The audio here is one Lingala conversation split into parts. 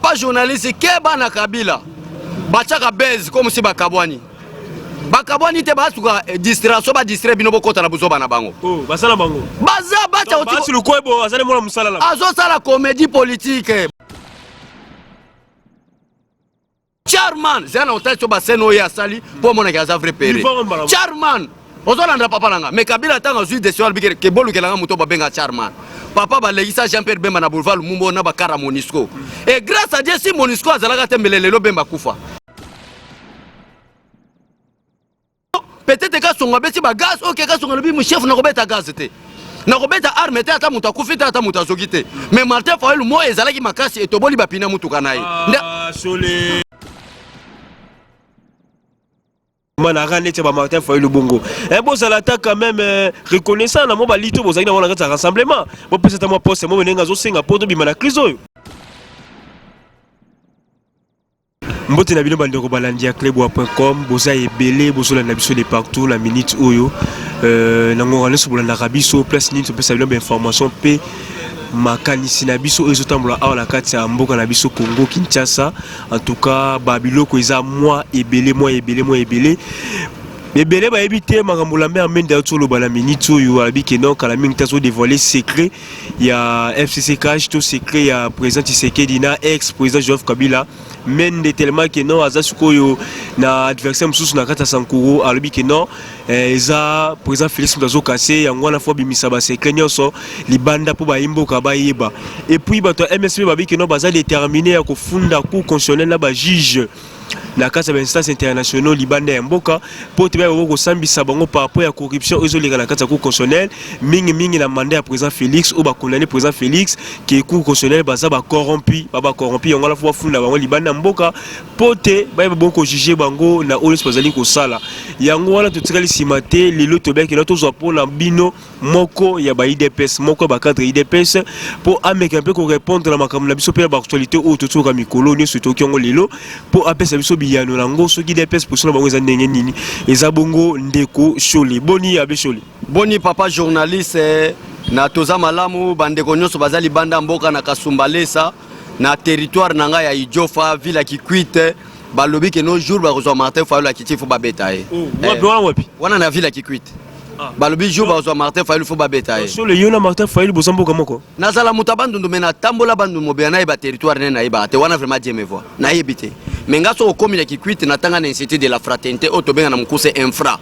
Papa journaliste, keba na Kabila. Batiaka buzz comme si bakabwani. Bakabwani te, basuka distraction, ba distraire bino, bokota na buzoba na bango. Oh, basala bango. Baza batia. Basi Lukwebo azali mwana mosala na Azosala comédie politique. Charman zela na otali so basene oyo asali mpo omonaki aza vrai pere. Livre mbala. Charman ozolanda, papa na nga. Mais Kabila, ntango azwi décision, alobi ke bolukelanga moto babenga Charman. Papa, balekisa Jean Pierre Bemba na boulevard Lumumba na bakara MONUSCO. Et grâce à Dieu, si MONUSCO azalaka te, mbele lelo Bemba kufa peut-être. Kasongo abeti bagaz. Ok, Kasongo alobi: "Chef, nakobeta gaz te, nakobeta arme te, ata moto akufi te, ata moto azoki te." Mais Martin Fayulu, moi ezalaki makasi, etoboli bapina mutuka na ye. Ah, Shole manaka neti ya bamartin Fayulu bongo. Bozala ata quand même reconnaissant na mo balito bozalaki nango na kati ya rassemblement. Bopesa ata mwa poste mo ndenge azosenga mpo tobima na crise oyo. Mbote na bino, bandeko balandi ya cleboa.com. Boza ebele, bozolanda biso de partout na minute oyo, na ngonga nyonso bolandaka biso. Place nini topesa bino bainformation mpe makanisi na biso oyo ezotambola awa na kati ya mboka na biso Congo Kinshasa? En tout cas, babiloko eza mwa ebele, mwa ebele, mwa ebele ebele. Bayebi te makambo Lambert Mende auti oloba na minute oyo. Alobi ke non, kala mingi te azodévoile secret ya FCC CACH to secret ya président Tshisekedi na ex président Joseph Kabila. Mende, tellement ke non, aza sikoyo na adversaire mosusu na kati ya Sankuru, alobi ke non, eza président Félix moto azokase yango wana, fo abimisa basecret nyonso libanda mpo bayi mboka bayeba. Et puis bato ya MSP babi ke non, baza déterminé ya kofunda Cour constitutionnelle na bajuge na kati ya bainstance internationaux libanda ya mboka mpo te bayeba kosambisa bango par rapport ya corruption oyo ezoleka na kati ya Cour constitutionnelle, mingimingi na mandat ya président Félix, oyo bakondamné président Félix ke Cour constitutionnelle baza bacorrompu, bacorrompu. Yango wana fo bafunda bango libanda ya mboka mpo te bayeba bongo kojuge bango na oyo nyonso bazali kosala. Yango wana totikali nsima te. Lelo toyebaki na tozwa mpona bino moko ya ba UDPS, moko ya bacadre UDPS, mpo ameka mpe korépondre na makambo na biso mpe na baactualité oyo totoka mikolo nyonso. Toki yango lelo mpo apesa biso biyano nango, soki UDPS position na bango eza ndenge nini. Eza bongo ndeko Shole. Boni, abe Shole? Boni, papa journaliste? Na toza malamu. Bandeko nyonso baza libanda mboka, na Kasumbalesa, na territoire na ngai ya Idiofa, ville ya Kikwit, balobi ke no jour bakozwa Martin Fayulu akiti, fo babeta ye. Wapi wana, wapi? Wana na ville ya Kikwit. Ah. Balobi jour bakozwa Martin Fayulu, fo babeta ye. Shole, yo na Martin Fayulu boza mboka moko? Nazala moto ya Bandundu, me natambola Bandundu mobela, nayeba territoire ne nayebaka te wana. Vraiment, Dieu me voit, nayebi te. Me nga soki okomi na Kikwit, natanga na Institut de la Fraternité oyo tobenga na mokuse Infra.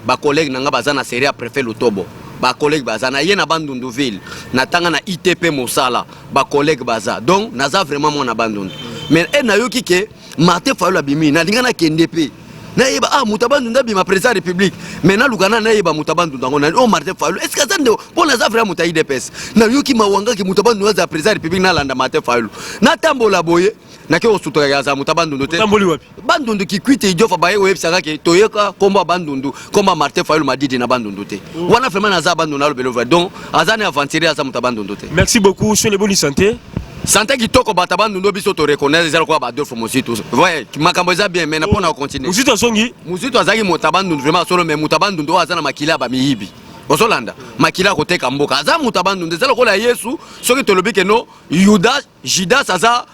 Bacollègue na nga baza na série ya préfet Lutobo, bacollègue baza na ye na Bandundu ville. Natanga na ITP Mosala, bacollègue baza. Donc naza vraiment mwana Bandundu. Mais e nayoki ke Martin Fayulu abimi, nalinga nakende mpe nayeba. Ah, moto ya Bandundu abima président ya République, mais naluka na nayeba moto ya Bandundu yango nani. Oyo Martin Fayulu, est ce que aza nde? Mpo naza vraiment moto ya UDPS. Nayoki mawangaki moto ya Bandundu aza président ya République, nalanda Martin Fayulu. Natambola boye, nake kosutaka aza moto ya Bandundu te. Otamboli wapi? Bandundu, Kikwit, Idiofa. Baye koyebisaka ke toyeka kombo ya Bandundu, kombo ya Martin Fayulu Madidi na Bandundu te. Wana vraiment naza Bandundu, nalobela vrai. Donc aza ne aventurier, aza moto ya Bandundu te. Merci beaucoup, Shole. Boni santé? Santé kitoko. Bato ya Bandundu, biso toreconnaître, eza lokola baadolphe Mozitu. Ouais, makambo eza bien, mais na mpona kocontinue. Mozitu azongi. Mozitu azalaki moto ya Bandundu vraiment solo, mais moto ya Bandundu oyo aza na makila ya bamiyibi, ozolanda makila ya koteka mboka. Aza moto ya Bandundu, eza lokola ya Yesu. Soki tolobi ke no Yudas, Judas aza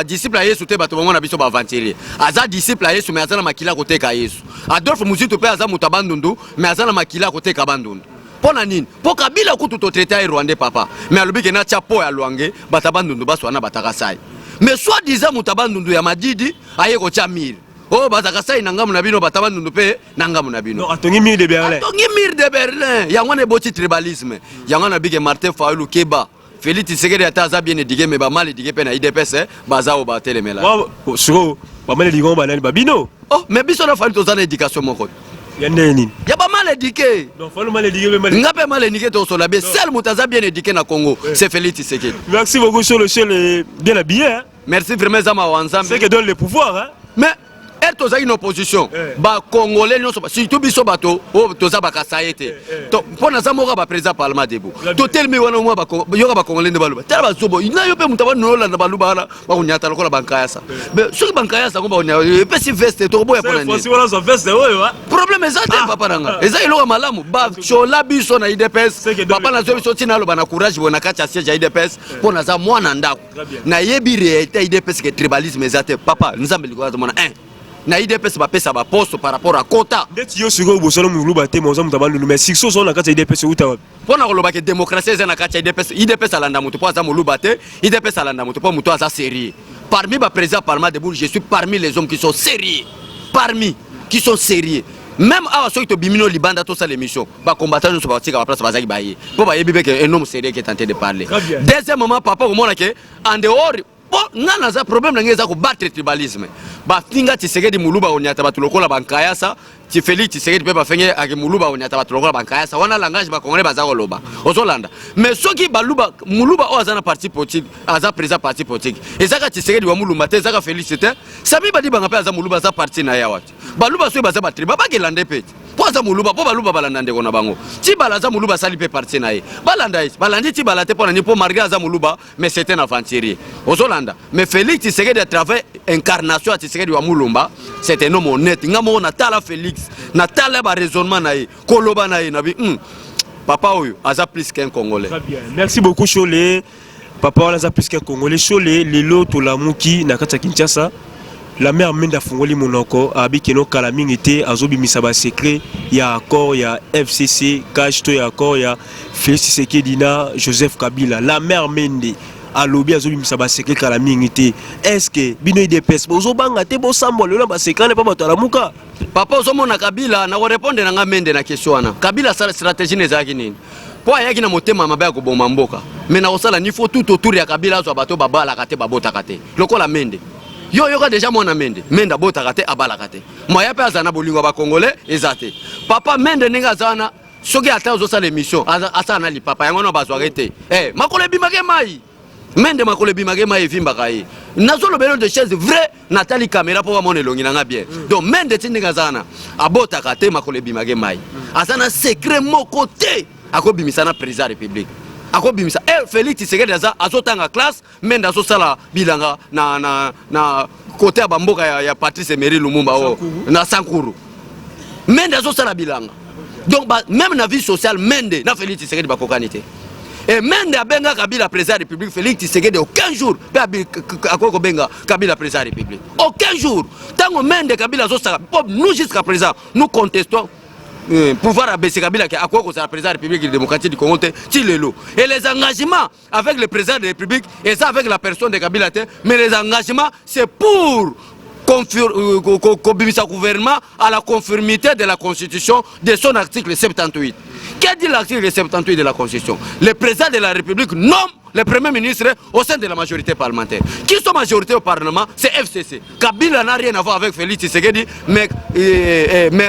disciple ya Yesu te, bato bango na biso baaventurier. Aza disciple ya Yesu, mais aza na makila ya koteka Yesu. Adolphe Mozitu mpe aza moto ya Bandundu, mais aza na makila ya koteka Bandundu. Mpo na nini? Mpo Kabila kutu totraite ye rwandais, papa, mais alobi ke natya po ya Lwange, bato ya Bandundu baswana bataka sai. Mais soit disant moto ya Bandundu ya Madidi aye kotya mur oyo bazalaka sai na ngambo na bino, bato ya Bandundu mpe na ngambo na bino. Non, atongi mur de Berlin. Atongi mur de Berlin. Yango wana eboti tribalisme. Yango wana bike Martin Fayulu keba. Félix Tshisekedi ata aza bien éduqué, mais bamal éduqué mpe na UDPS baza oyo batelemela. Sikoyo bamal éduqué banani? Babino? Oh, mais biso na Fayulu toza na éducation moko. Ya ndenge nini? Ya bamal éduqué. Donc Fayulu mal éduqué mpe mal Nga mpe mal éduqué, tosola bien. Seul moto aza bien éduqué na Congo, c'est Félix Tshisekedi. Merci beaucoup, Shole. Shole, bien habillé, hein? Merci, vraiment eza mawa Nzambe. C'est que donne le pouvoir, hein? Mais Ere tozalaki na opposition, bacongolais nyonso, surtout biso bato oyo toza bakasaye te, mpo naza moko ya baprésident Parlement debout, totelemi wana mwa yoka bacongolais nde baloba: "Tala bazobo na yo." Mpe moto abanolanda baluba wana bakonyata lokola bankayasa. Mais soki bankayasa yango bakonya, epesi veste, tokoboya mpona nini? Problème eza te, papa na nga. Eza eloko ya malamu. Batyola biso na UDPS, papa. Nazwa biso ntina aloba na courage boye na kati ya siège ya UDPS, mpo naza mwana ndako, nayebi réalité ya UDPS, ke tribalisme eza te, papa. Nzambe likolo azomona 1 na UDPS bapesa baposte par rapport à quota. Ndeti yo sikoyo, bosolo moluba te, moza moto abandundu, mais succès ozala na kati ya UDPS euta wapi? Mpo na koloba ke démocratie eza na kati ya UDPS, UDPS alanda moto mpo aza moluba te. UDPS alanda moto mpo moto aza sérieux. Parmi baprésident Parlement debout, je suis parmi les hommes qui sont sérieux, parmi qui sont sérieux. Même awa, soki tobimi no libanda, tosala émission, bacombattant nyonso batika baplace bazalaki, baye mpo bayebi mpe ke un homme sérieux qui est en train de parler. Deuxièmement, papa, komona ke en dehors, mpo nga naza, problème na ngai eza kobattre tribalisme. Bafinga Tshisekedi moluba konyata bato lokola bankayasa. Ti Félix Tshisekedi mpe bafenge ake moluba konyata bato lokola bankayasa. Wana langage bacongolais baza koloba, ozolanda. Mais soki baluba, moluba oyo aza na parti politique, aza président parti politique, ezaka Tshisekedi wa Mulumba te, ezaka Félix te. Sami Badibanga mpe aza moluba, aza parti na ye awa te. Baluba soki baza batriba, bakelanda mpe te mpo aza moluba, mpo baluba balanda ndeko na bango. Tibala aza moluba, asali mpe parti na ye, balanda ye. Balandi Tibala te mpo na nini? Mpo malgré aza moluba, mais c'est un aventurier, ozolanda. Mais Félix Tshisekedi, à travers incarnation ya Tshisekedi wa Mulumba, c'est un homme honnête. Nga moko natala Félix, natala baraisonnement na ye, koloba na ye, nabi papa oyo aza plus qu'un Congolais. Très bien. Merci beaucoup, Chole. Papa wana aza plus qu'un Congolais. Chole, lelo tolamuki na kati ya Kinshasa. Lambert Mende afungoli monoko, abi keno kala mingi te azobimisa basecret ya accord ya FCC CACH to ya accord ya Félix Tshisekedi na Joseph Kabila. Lambert Mende alobi azobimisa basecret kala mingi te. Est ce que bino UDPS bozobanga te bosambwa lelo na basecret wana mpo bato alamuka? Papa, ozomona Kabila, na korépondre na nga Mende na question wana. Kabila asala stratégie na ezalaki nini? Mpo ayaki na motema mabe ya koboma mboka, mais na kosala ni faut tout autour ya Kabila azwa bato babalaka te, babotaka te, lokola Mende. Yo yoka déjà mwana Mende. Mende abotaka te, abalaka te. Moya mpe azala na bolingo ya bacongolais eza te. Papa, Mende ndenge aza wana, soki ata ozosala émission, asala na lipapa yango wana bazwaka te. Makolo ebimaka mai. Mende makolo ebimaka mai, evimbaka ye. Nazolobela de chaise vrai, natali caméra mpo bamona elongi na nga bien. Donc Mende ti ndenge aza wana, abotaka te, makolo ebimaka mai, aza na secret moko te akobimisa na président ya République, akobimisa. Félix Tshisekedi aza azotanga classe, Mende azosala bilanga na côté ya bamboka ya Patrice Emery Lumumba oyo na Sankuru. Mende azosala bilanga. Donc même na vie sociale, Mende na Félix Tshisekedi bakokani te. E Mende abenga Kabila président ya République. Félix Tshisekedi aucun jour mpe akoki kobenga Kabila président ya République, aucun jour. Ntango Mende, Kabila azosala, po nous, jusqu'à présent, nous contestons pouvoir abesi Kabila ke akoki kozala président ya République démocratique du Congo te ti lelo. Et les engagements avec le président de la République eza avec la personne de Kabila te, mais les engagements, c'est pour kobimisa gouvernement à la conformité de la Constitution, de son article 78. Que dit l'article 78 de la Constitution? Le président de la République nomme le Premier ministre au sein de la majorité parlementaire. Qui sont majorité au Parlement? C'est FCC. Kabila n'a rien à voir avec Félix Tshisekedi, mais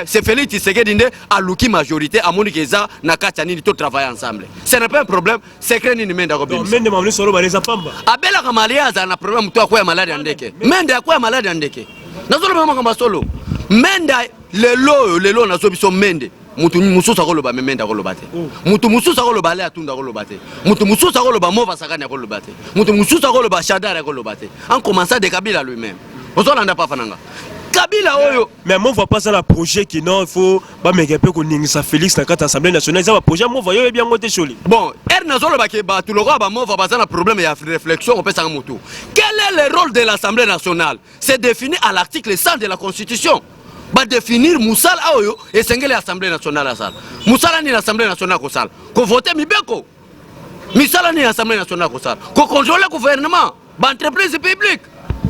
c'est Félix Tshisekedi nde aluki majorité, amoni eza na kati ya nini, to travailler ensemble. Ce n'est pas un problème, secret nini Mende akobimisa? Mende mamoni solo baleza pamba. Abelaka malia, azala na problème to akwya maladi ya ndeke. Mende akwya maladi ya ndeke. Nazoloba makambo ya solo. Mende lelo oyo, lelo nazo biso Mende, mutu mosusu akoloba, me Mende akoloba te. Mutu mosusu akoloba, ale Atunda akoloba te. Mutu mosusu akoloba, Mova Sakani akoloba te. Mutu mosusu akoloba, Shadary akoloba te, en commençant de Kabila lui-même. Ozolanda, papa nanga, Kabila oyo. Mais Mova pas na projet qui, non, il faut bameka mpe koningisa Félix na kati ya Assemblée nationale. Eza baprojet ya Mova, yo oyebi yango te, Shole? Bon, ere nazolobaki, bato lokola bamova baza na problème ya réflexion. Opesanga motu, quel est le rôle de l'Assemblée nationale? C'est défini à l'article 100 de la Constitution. Badéfinir mosala oyo esengeli Assemblée nationale asala. Mosala nini Assemblée nationale kosala? Kovote mibeko. Misala nini Assemblée nationale kosala? Kocontrôle gouvernement, baentreprise publique.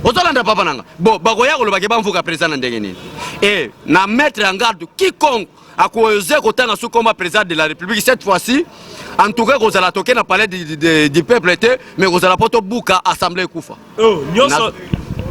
Ozolanda, papa nanga? Bon, bakoya kolobaki bamvuka président na ndenge nini? E na mettre en garde quiconque akoze kotanga su komba président de la République. Cette fois-ci, en tout cas, kozala toke na Palais du peuple te, mais kozala mpo tobuka Assemblée, ekufa. Oh, nyonso.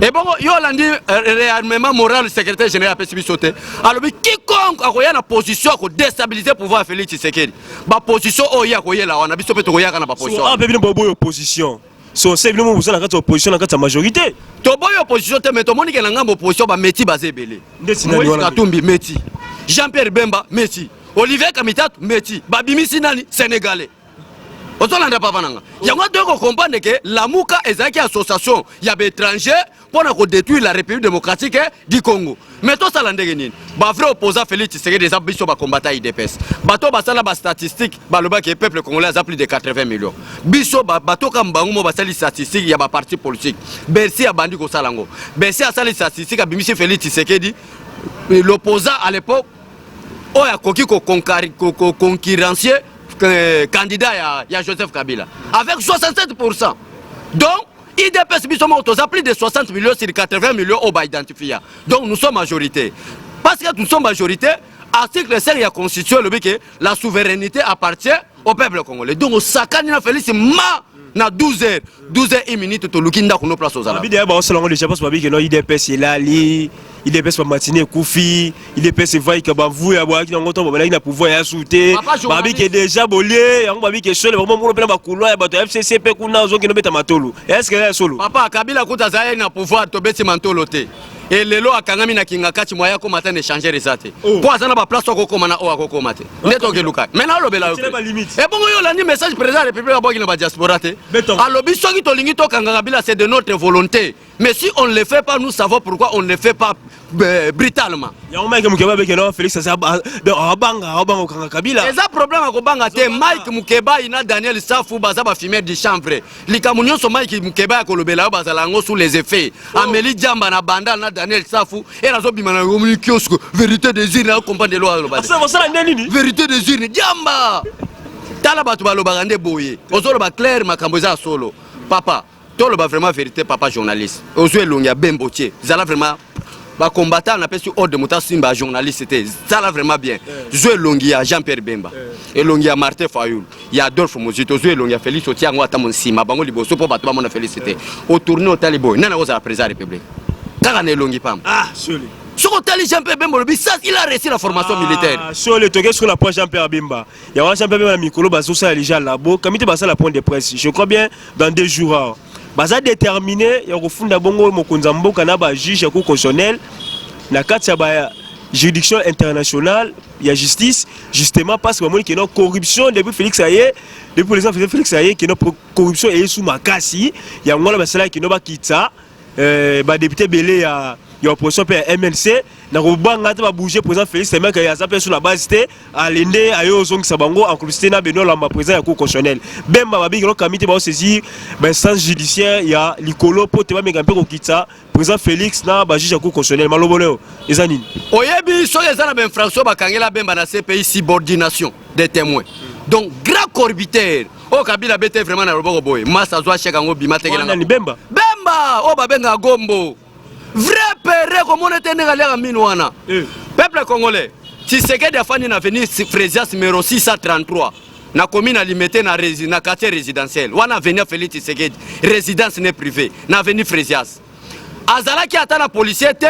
Ebongo yo olandi réarmement moral, secrétaire général apesi biso te. Alobi quiconque akoya na position akodéstabiliser pouvoir ya Félix Tshisekedi, baposition oyo ye akoyela wana, biso mpe tokoyaka na baposition. Awa mpe bino boboyi opposition. Sonse bino boza na kati ya opposition, na kati ya majorité. Toboyi opposition te, mais tomoni ke na ngambo opposition bameti baza ebele. Ndeti nani Moïse wana? Katumbi meti, Jean-Pierre Bemba meti, Olivier Kamitatu meti, babimisi nani? Sénégalais. Ozolanda, papa nanga? Yango toyei kocomprendre ke Lamuka ezalaki association ya baétranger mpo na kodétruire la République démocratique du Congo. Mais tosala ndenge nini? Bavrai opposant Félix Tshisekedi eza biso bacombattants UDPS. Bato basala bastatistique, balobaki peuple congolais aza plus de 80 millions. Biso bato kaka bango mo basali statistique ya baparti politique. Bercy abandi kosala yango. Bercy asali statistique, abimisi Félix Tshisekedi l'opposant à l'époque oyo akoki koconcurrencier candidat ya Joseph Kabila avec 67. Donc UDPS, biso moko toza plus de 60 millions sur 80 millions oyo baidentifia. Donc nous sommes majorité. Parce que nous sommes majorité, article 5 ya Constitution elobi ke la souveraineté appartient au peuple congolais. Donc osakani na Félix, ma na 12 heures, 12 heures 1 minute, toluki ndako no place ozala. Babi deya baosala yango déjà, parce babi ke no UDPS elali, UDPS bamatine ekufi, UDPS evaika bavuya boyaki nango ntango babalaki na pouvoir ya su te. Papa journaliste. Babi ke déjà bolie yango, babi ke sole bango moko mpe na bakulwa ya bato ya FCC mpe kuna ozokende obeta matolo. Est ce que ya solo? Papa, Kabila kuta azali na pouvoir, tobeti mantolo te. Elelo akangami na kinga kati, moya akóma ata na échangeur eza te. Oh. Mpo aza na baplace akokóma na oyo akokóma te, nde tokeluka mai nalobela yo. Tiela balimite. Ebongo yo olandi message président ya République abwaki na badiaspora te? Beton. Alobi soki tolingi tokanga Kabila, c'est de notre volonté, mais si on ne le fait pas, nous savons pourquoi on ne le fait pas brutalement. Yango Mike Mokeba abeke no Félix aza donc abanga kokanga Kabila. Eza problème ya kobanga te. Mike Mukebai na Daniel Safu baza bafumeur du chanvre. Likambo nyonso Mike Mukebai akolobela yo, bazala yango sous les effets. Ameli jamba na bandal na Daniel Safu, ere azobima na yomi kiosque, vérité des urnes, acomprendre elo aloba te. Osala nde nini? Vérité des urnes, jamba. Tala, bato balobaka nde boye, ozoloba clair, makambo eza ya solo. Papa, toloba vraiment vérité. Papa journaliste, ozwi elongi ya Bembo tie, zala vraiment bacombattant. Napesi ordre, moto asimba ya journaliste te. Zala vraiment bien. Zwa elongi ya Jean Pierre Bemba, elongi ya Martin Fayulu, ya Adolphe Mozito, ozwi elongi ya Félix, otia yango ata nsima bango liboso mpo bato bamona Félix te. Otourne, otali boye, nani akozala président ya République kaka na elongi pamba? Ah, sole. Soki otali Jean Pierre Bemba, olobi ça, il a réussi la formation militaire. Sole, toke sur la point Jean Pierre Bemba. Yango Jean Pierre Bemba na mikolo bazosala déjà labo kami te, basala point de presse, je crois bien dans 2 jours. Awa baza déterminé ya kofunda bongo mokonzi ya mboka na bajuge ya Cour constitutionnelle na kati ya ba juridiction internationale ya justice, justement parce que bamoni keno corruption depuis Félix aye, depuis président Félix aye, keno corruption eye su makasi. Yango wana basalaki keno bakitisa badéputé ebele ya opposition mpe ya MLC na kobanga te babouge président Félix temeke aza mpe sur la base te. Alende aye ozongisa bango en complicité na Benoît Lamba, président ya Cour constitutionnelle. Bemba babiki lokami te, baosaisir bainstance judiciaire ya likolo mpo te bameka mpe kokitisa président Félix na bajuge ya Cour constitutionnelle. Malobolo oyo eza nini? Oyebi, soki eza na bainfraction bakangela Bemba na CPI, subordination des témoins, donc grand corrupteur oyo Kabila bete vraiment na loboko boye, masa azwa chèque yango bima tekelanga. Nani, Bemba? Bemba oyo babengaka Gombo, vrai pere, komona ete ndenge aliaka mino wana. Peuple congolais, Tshisekedi afandi na avenue Frésias numéro 633 na commune ya Limete, na quartier résidentiel wana. Avenue Félix Tshisekedi, résidence ne privé na avenue Frésias. Azalaki ata na policier te,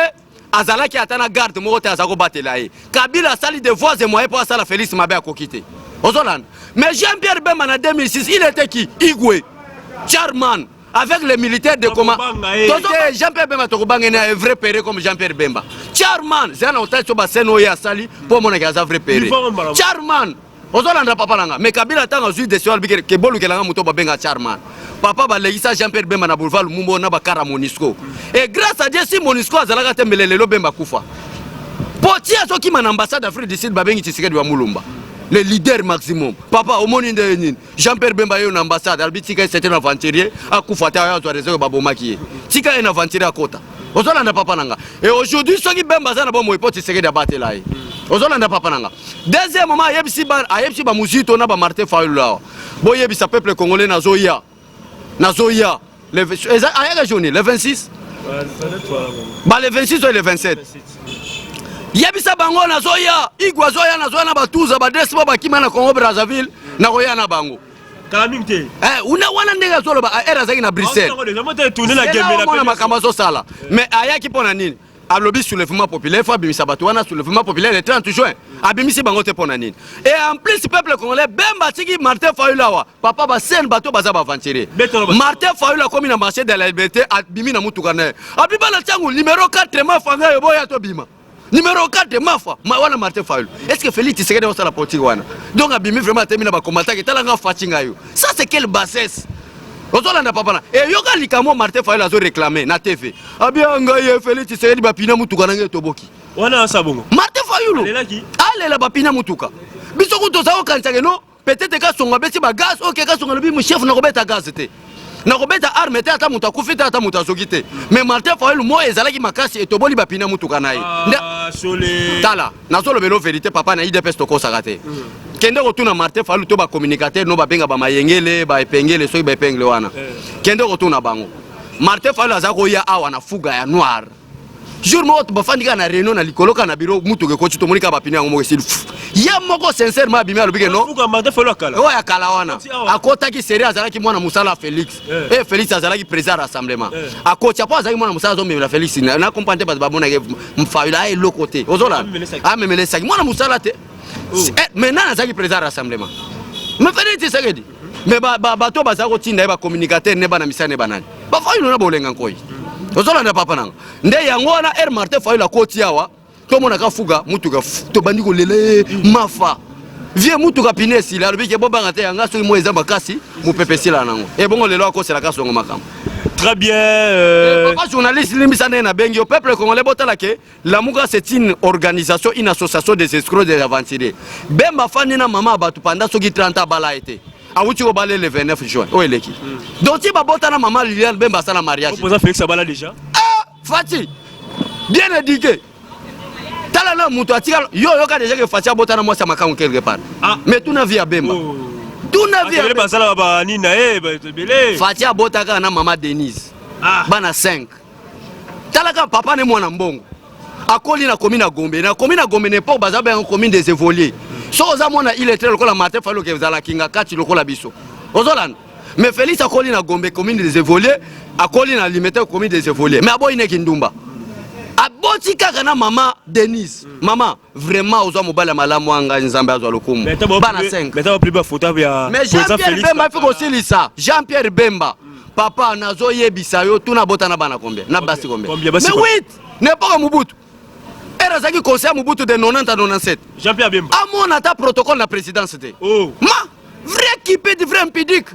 azalaki ata na garde moko te aza kobatela ye. Kabila asali de voies et moyens mpo asala Félix mabe, akoki te. Ozolanda? Mais Jean Pierre Bemba na 2006, il était qui? Igwe chairman avec les militaires de comment? Jean Pierre Bemba, tokobanga un vrai père comme Jean Pierre Bemba chairman. Zela na otali so basene oyo asali mpo omonaki aza vrai père chairman. Ozolanda, papa nanga? Mais Kabila, ntango azwi décision, alobi ke bolukelanga moto babenga chairman. Papa, balekisa Jean Pierre Bemba na boulevard Lumumba na bakara MONUSCO. Et grâce à Dieu, si MONUSCO azalaka te, mbele lelo Bemba kufa. Po ti azokima na ambassade d'Afrique du Sud, babengi Tshisekedi wa Mulumba, le leader maximum. Papa, omoni nde nini? Jean Pierre Bemba ye na ambassade, alobi tika ye, c'était un aventurier, akufa te, ayo azwa raison babomaki ye, tika ye na aventurier akota. Ozolanda, papa nanga? Et aujourd'hui, soki Bemba aza na bomoi, mpo Tshisekedi abatela ye. Ozolanda, papa nanga? Deuxième moment, ayebisi bamuzito na bamartin Fayulu awa: boyebisa peuple congolais, nazoya, nazoya. Ayaka journée le 26, ba le 26 oyo, le 27. Yebisa bango nazoya, Igwe azoya, nazoya na batuza badesi bo bakima na Congo Brazzaville, nakoya na bango. Kala mingi te. Una wana ndenge azoloba, ere azalaki na Bruxelles, mona makambo azosala. Mais ayaki mpo na nini? Alobi soulèvement populaire, faut abimisa bato wana. Soulèvement populaire le 30 juin, abimisi bango te mpo na nini? Et en plus, peuple congolais, Bemba atiki Martin Fayulu awa. Papa, basene bato baza baaventurier. Martin Fayulu akomi na marché de la Liberté, abimi na mutuka na ye, abi bana ntiango numéro 4 mafa ngai boya tobima numéro 4 mafa ma, wana Martin Fayulu. Est ce que Félix Tshisekedi osala politique wana? Donc abimi vraiment, atemi na bakombataki, tala nga faci ngai yo. Ça, c'est quelle bassesse? Ozolanda, papa na eyoka likambo Martin Fayulu azoréclame na TV, abia ngai ye Félix Tshisekedi, bapina mutuka na ngai etoboki. Wana asa bongo. Martin Fayulu. Alelaki? Alela bapina mutuka. Biso kutu toza kokanisaka no peut-être Kasongo abeti bagaz. Ok, Kasongo alobi: chef, nakobeta gaz te, nakobeta arme te, ata moto akufi te, ata moto azoki te. Mais Martin Fayulu, moi ezalaki makasi, etoboli bapina mutuka na ye. Ah, Shole. Tala, nazolobela vérité, papa. Na UDPS tokosaka te. Kende kotuna Martin Fayulu to bacommunicateur no babenga bamayengele, baepengele, soki baepengele wana. Kende kotuna bango. Martin Fayulu aza koya awa na fuga ya noir. Jour moko bafandi kaka na réunion na likolo, kaka na bureau, mutuka ekoti, tomoni kaka bapine yango moko esili. Ye moko sincèrement abimi, alobi ke no. Fuka Martin Fayulu akala. Oyo ya kala wana. Akoti awa. Akotaki seri, azalaki mwana mosala ya Félix. E Félix azalaki président rassemblement. Akoti apo azalaki mwana mosala, azomemela Félix. Na comprendre te, bato bamonaki Fayulu aya eloko te. Ozolanda. Amemela saki. Amemela esaki mwana mosala te. Oh. Maintenant azalaki président rassemblement, mais Félix Tshisekedi, mais bato bazala kotinda ye bacommunicateur ne bana misala ne banani, baFayulu na bolenga nkoi. Ozolanda, papa nanga? Nde yango wana r Martin Fayulu akoti awa, tomonaka fuga mutuka, tobandi kolela ye mafa vie mutuka pine esili. Alobi ke bobanga te, yanga soki moi eza makasi, mopepe esila nango. Ebongo lelo akoselaka songo makambo. Très bien. Papa journaliste, limbisa ndenge nabengi yo. Peuple congolais, botala ke Lamuka, c'est une organisation, une association des escrocs, des aventuriers. Bemba afandi na mama ya bato pendant soki 30 ans, bala ye te. Awuti kobala le 29 juin oyo eleki. Donc ti babota na mama Liliane, Bemba asala mariage. Opposant Félix abala déjà. Ah, Fatshi bien éduqué, tala na moto atikala yo oyoka déjà ke Fatshi abota na mwasi ya makango quelque part. Ah. Mais tuna vie ya Bemba. Oh. Tuna vie ya Ebele Bemba. basala ba nini na ye, bato ebele. Fatshi abota kaka na mama Denise. Ah. Bana 5. Talaka papa ne mwana mbongo, akoli na komi na Gombe, na komi na Gombe na époque baza benga commune des évolués. Soki oza mwana illettré lokola Martin Fayulu, ezalaki nga kati lokola biso. Ozolanda? Mais Félix akoli na Gombe, commune des évolués, akoli na Limete, commune des évolués, mais aboyi neki ndumba, aboti kaka na mama Denise. Mama, vraiment ozwa mobali ya malamu anga, Nzambe azwa lokumu. Bana 5. Mais ta ba photo ya Mais président Jean-Pierre Félix. Bemba, ifi kosilisa Jean Pierre Bemba, papa, nazoyebisa yo, tuna bota na bana combien, na basi combien? Combien, basi Mais combien? 8. N'époque Mobutu, ere azalaki conseiller Mobutu de 90 à 97. Jean-Pierre Bemba. Amona ata protocole na présidence te. Oh. Ma vrai cupide, vrai impudique.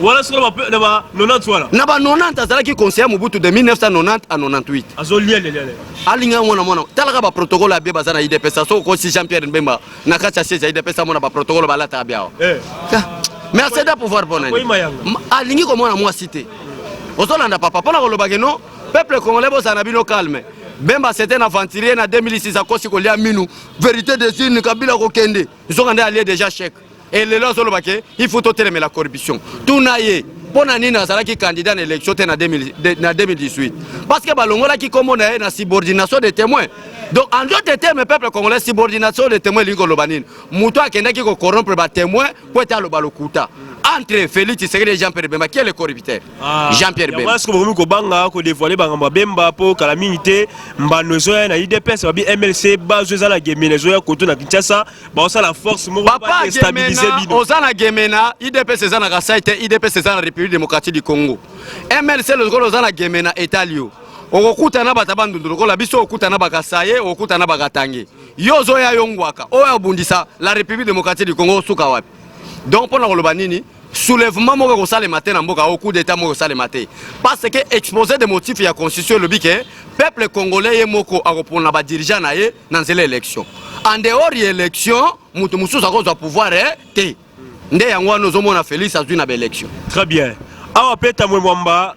Wala sikoyo na ba 90 wana. Na ba 90 azalaki conseiller Mobutu de 1990 à 98. Azolia lia lia. Alinga mwana mwana, talaka baprotocole abie baza na UDPS. Soki okosi Jean Pierre Bemba na kati ya siège ya UDPS, amona baprotocole balataka bia awa. Mais acéder pouvoir mpo nani? Akoyima yanga. Alingi komona mwasi te. Ozolanda, papa? Mpona koloba ke non, peuple congolais, bozala na bino calme. Bemba, c'était un aventurier. Na 2006 akosi kolia minu, vérité des urnes, Kabila kokende, nzoka nde alie déjà chèque. E lelo azoloba ke il faut totelemela corruption. Tuna ye mpo na nini azalaki candidat na élection te na 2000 na 2018? Parce que balongolaki nkombo na ye na subordination de témoin. Donc, en d'autres termes, peuple congolais, subordination de témoin elingi koloba nini? Moto akendaki kocorrompre batémoin mpo ete aloba lokuta. Entre Félix Tshisekedi et Jean Pierre Bemba, qui est le corrupteur? Jean Pierre Bemba. Yango sikoyo bokomi kobanga kodévoiler bangambo ya Bemba mpo kala mingi te mbano ezoya na UDPS. Babi MLC bazo eza na Gemena, ezoya koto na Kinshasa, baosala force moko Papa, badéstabiliser Gemena bino. Oza na Gemena, UDPS eza na Kasai te. UDPS eza na République démocratique du Congo. MLC lokola oza na Gemena, etali yo. Okokutana bato ya Bandundu lokola biso, okokutana bakasaye, okokutana bakatange. Yo ozoya, yo ngwaka oyo abundisa la République démocratique du Congo, osuka wapi? Donc mpona koloba nini? Soulèvement moko ekosalema te na mboka oyo, coup d'état moko ekosalema te, parce que exposé de motif ya constitution elobi ke peuple congolais ye moko akopona badirigeant na ye na nzela élection. En dehors ya élection, moto mosusu akozwa pouvoir te. Nde yango wana ozomona Félix azwi na baélection. Très bien. Awa mpe Tamwe Mwamba,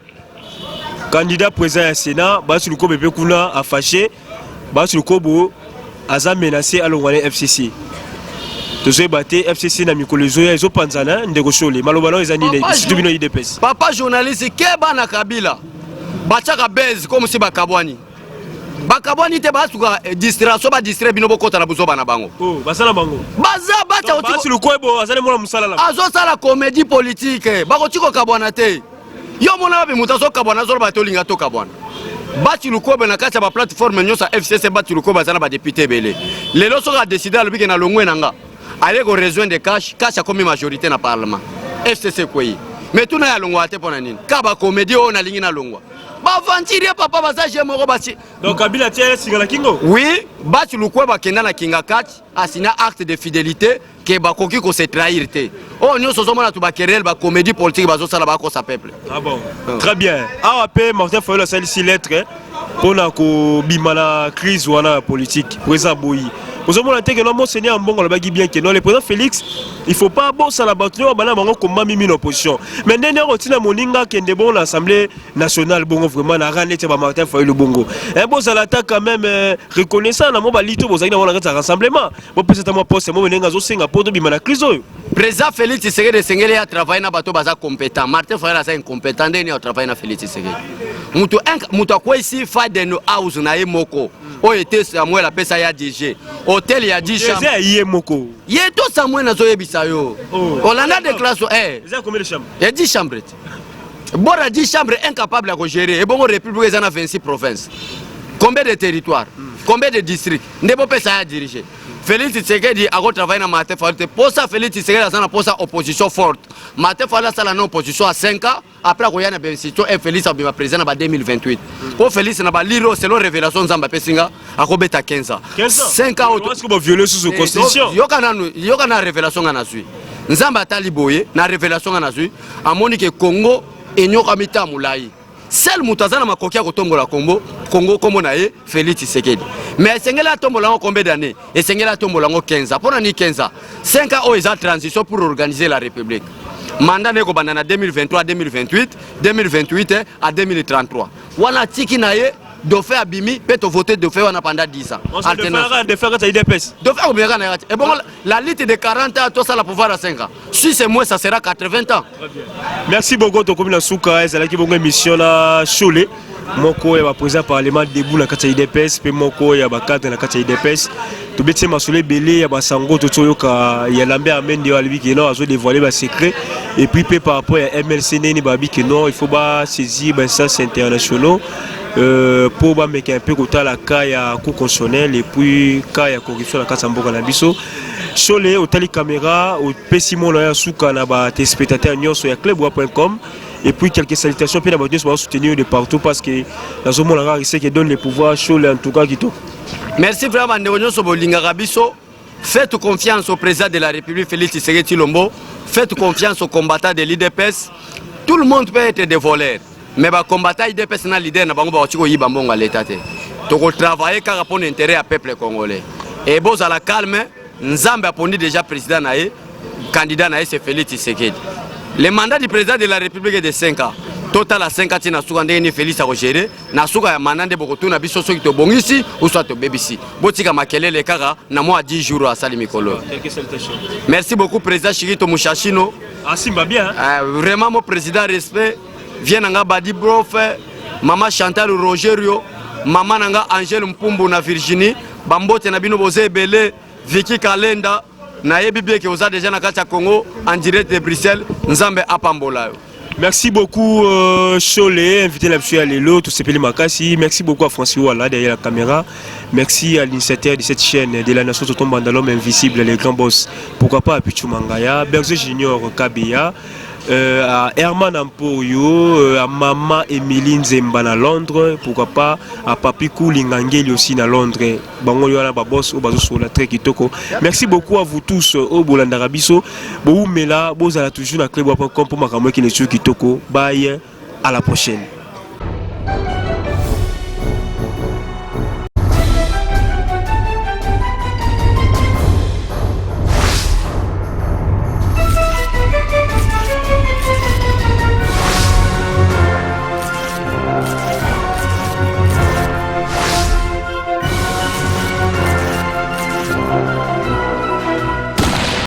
candidat président ya Sénat, Bahati Lukwebo mpe kuna afâché. Bahati Lukwebo aza menacé alongwa na FCC. Tozoyeba te FCC na mikolo ezoya ezopanzana. Ndeko Shole, maloba nao eza nini, surtout bino UDPS? Papa journaliste, keba na Kabila. Batiaka base comme si bakabwani. Bakabwani te, basuka distraction, badistrait bino, bokɔta na buzoba na bango. Oh, basala bango. Baza batia. Bahati Lukwebo azali mwana mosala na Azosala comédie politique. Bakoki kokabwana te. Yo mona wapi moto azokabwana, azoloba te olinga tokabwana? Bahati Lukwebo na kati ya baplateforme nyonso ya FCC, Bahati Lukwebo aza na badéputé ebele. Lelo soki adécider, alobi ke na longwe na nga, aye korejoindre CACH, CACH akomi majorité na parlement, FCC ekwei. Mais tuna ya longwa te mpo na nini? Ka bacomédie oyo nalingi nalongwa, baaventurier papa, baza je moko basi. Donc Kabila atia singa na kingo. Oui, Bahati Lukwebo akenda na kinga kati, asigna acte de fidélité ke bakoki kose trahir te. Oyo nyonso ozomona to baquerelle, bacomédie politique bazosala, bakosa peuple. Ah bon, très bien. Awa mpe Martin Fayulu asalisi lettre mpona kobima na crise wana ya politique. Président boyi, ozomona te ke no monseigneur Ambongo alobaki bien ke non, le président Félix, il faut pas bosala bato nde bana bango komba mimi na opposition, mais ndenge okotina moninga akende bongo na Assemblée nationale bongo, vraiment na rang neti ya bamartin Fayulu bongo, bozala ata quand même reconnaissant na mo balito bozalaki na ngo na kati ya rassemblement, bopesa ata mwa poste mo ndenge azosenga mpo tobima na crise oyo. Président Félix Tshisekedi esengeli ya travaille na bato baza compétent. Martin Fayulu aza incompétent, ndenge nini atravaille na Félix Tshisekedi? Mutu mutu akweyisi Faden House na ye moko oyo ete Samuel apesa ya DG hotel ya 10 eza chambre. Ya ye moko. Ye to Samuel, nazoyebisa yo. Oh. Olanda déclaration Eza combien de chambre? Ya 10 chambre te, bora 10 chambre, incapable ya kogérer. Ebongo république eza na 26 provinces, combien de territoire, combien de district nde bopesa ya dirige? Félix Tshisekedi akotravaille na Martin Fayulu te. Posa Félix Tshisekedi aza na posa opposition forte. Martin Fayulu asala na opposition ya 5 ans, après akoya na bainstitution e Félix abima président na ba 2028, mpo Félix na baliro, selon révélation Nzambe apesi nga, akobeta 15 ans. 15 ans. 5 ans oyo Est-ce que bavioler susu constitution? Yoka nanu, yoka na révélation nga nazwi. Nzambe atali boye na révélation nga nazwi, amoni ke Congo enyokami ta molai. Seul moto aza na makoki ya kotombola Kombo Congo, kombo na ye Félix Tshisekedi. Mais esengeli atombola yango combien d'année? Esengeli atombola yango 15 ans. Mpo na nini 15 ans? 5 ans oyo eza transition pour organiser la république. Mandat na ekobanda na 2023 2028, 2028 à 2033. Wana atiki na ye dauphin abimi mpe tovote dauphin wana pendant 10 ans. Alternance. Dauphin kati ya UDPS. Dauphin akobimaka na ye kati. Ebongo la lutte de 40 ans, tosala pouvoir à 5 ans, si c'est moins, ça sera 80 ans. Merci beaucoup. Tokomi na suka. Ezalaki bongo émission na Shole, moko ya baprésident parlement debout na kati ya UDPS mpe moko ya bacadre na kati ya UDPS. Tobeti masolo ebele ya basango, toti oyoka ya Lambert Mende oyo alobi ke non, azodévoile basecret, et puis mpe par rapport ya MLC, ndeni babi ke non, il faut basaisir bainstance internationaux mpo bameka mpe kotala cas ya Cour constitutionnelle et puis cas ya corruption na kati ya mboka na biso. Shole, otali caméra, opesi mona ya suka na batéléspectateur nyonso ya clubwa.com et puis quelques salutations mpe na bato nyonso bazosoutenir de partout, parce que nazomona kaka ce qui donne le pouvoir. Shole, en tout cas kitoko. Merci vraiment, bandeko nyonso bolingaka biso. Faites confiance au président de la République, Félix Tshisekedi Tshilombo. Faites confiance aux combattants de l'UDPS. Tout le monde peut être des voleurs, mais bacombattant UDPS na leader na bango bakoki koyiba mbongo ya leta te. Tokotravaille kaka mpona intérêt ya peuple congolais. E bozala calme, Nzambe apondi déjà président na ye, candidat na ye, c'est Félix Tshisekedi. Le mandat du président de la République est de 5 ans. Totala 5 ans ntina suka, ndenge nini Félix akogérer na suka ya mandat, nde bokotuna biso soki tobongisi ou soit tobebisi. Botika makelele kaka na mwa 10 jours asali mikolo. Quelques salutations. Merci beaucoup, président Shirito Mushashino. Asimba bien, hein? Vraiment mon président, respect vie na nga Badi Brof, mama Chantal Rogerio, mama na nga Angele Mpumbu na Virginie, bambote na bino boza ebele. Viki Kalenda, nayebi bien ke oza déjà na kati ya Congo en direct de Bruxelles. Nzambe apambola yo. Merci beaucoup, Chole, invité la à Lelo, tout Sepeli Makasi. Merci beaucoup à Francis Walla derrière la caméra. Merci à l'initiateur de cette chaîne de la nation Totomba, l'homme invisible, les grands boss. Pourquoi pas à Pichou Mangaya, Berger Junior Kabea, à Herman Amporio, à Maman Émilie Nzemba à Londres, pourquoi pas à Papi Koulingangeli aussi à Londres. Bango yo ba boss oyo bazosola très kitoko. Merci beaucoup à vous tous oyo bolandaka biso. Boumela, bozala toujours na club.com pour makambo ekende kitoko. Bye, à la prochaine.